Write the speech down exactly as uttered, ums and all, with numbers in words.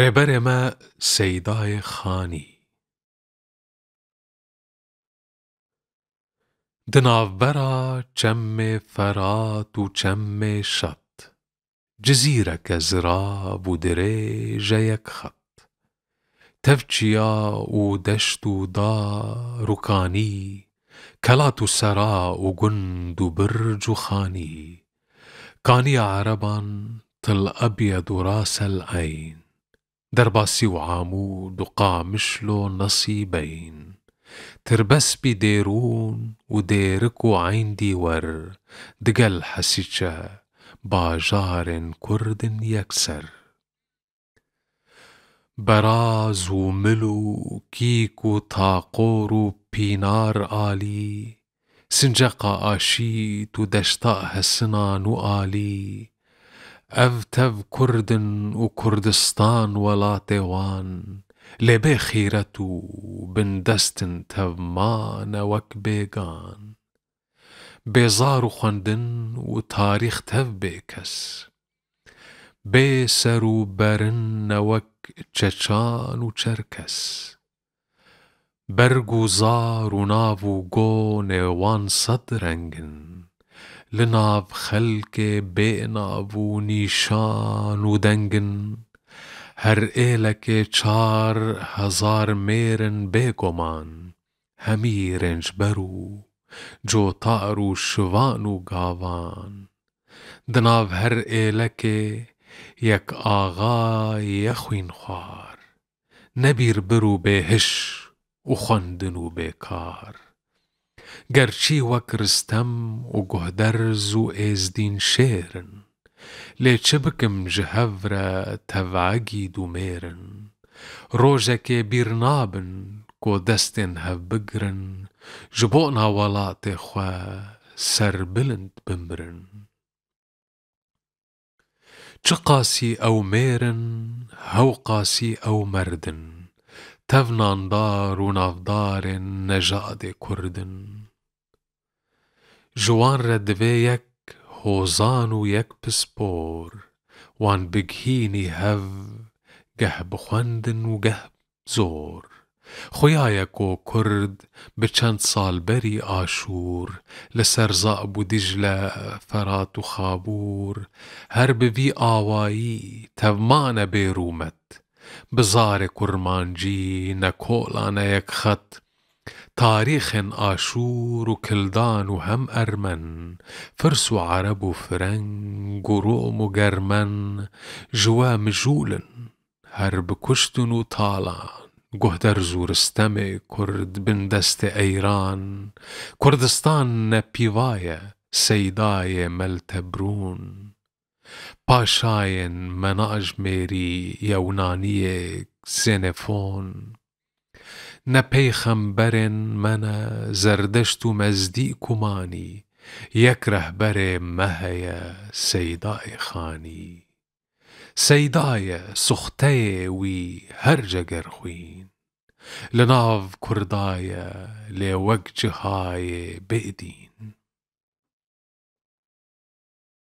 Rêberê me Seydayê Xanî. Di navbera çemê Ferat û çemê Şat, cizîreke zirav û dirêj e yek xet. Tev çiya û deşt û dar û kanî, kelat û sera û gund û birc û xanî. Kaniya ereban Til Ebyed û Ras El Eyn, Derbasî û Amûd û Qamişlo Nesîbeyn, Tirbespî Dêrûn û Dêrik û Eyn Dîwer, digel Hesîçe, bajarên Kurd in yekser. Beraz û Mil û Kîk û Taqor û Pînar Alî, Sinceqa Aşît û Deşta Hesinan û Alî, ev tev Kurd in û Kurdistan welatê wan, lê bê xîret û bindest in, tev mane wek bêgan. Bê zar û xwendin û tarîx tev bê kes. Bê ser û berin ne wek çeçan û çerkes. Berg û zar û nav û gonê wan sed reng in. Li nav xelkê bê nav û nîşan û deng in. Her êlekê çar hezar mêr in bêguman. Hemî rêncber û cotar û şivan û gavan. Di nav her êlekê yek axa ye xwînxwar. Ne bîrbir û bêhiş û xwendin û bêkar. Gerçî wek Ristem û Guhderz û Êzdîn şêr in, lê çi bikim ji hev re tevegîd û mêr in. Rojekê bîr nabin ku destên hev bigrin, ji bona welatê xwe serbilind bimrin. Çiqasî ew mêr in, hewqasî ew merd in, tev nandar û navdarên nejadê Kurd in. Ji wan re divê yek hozan û yek pispor, wan bigihînî hev geh bi xwendin û geh zor. Xuya ye ku Kurd bi çend sal berî Aşûr li ser Zab û Dîcle, Ferat û Xabûr her bi vî awayî tevmane bê rûmet. Bi zarê kurmancî ne kola ne yek xet, tarîxên Aşûr û Kildan û hem Ermen, Firs û Ereb û Fireng û Rom û Germen ji we mijûl in. Her bi kuştin û talan, Guhderz û Ristemê Kurd bin destê Eyran, Kurdistan ne pîva ye, Seydayê Meltebrûn. Paşayên me najmêrî Yewnaniyê Xenefon. Ne peyxemberên me ne Zerdeşt û Mezdîk û Manî, yek rehberê me heye Seydayê Xanî. Seyda ye, suxte ye wî her cegerxwîn. Li nav Kurda ye, lê wek cihayê bêdîn.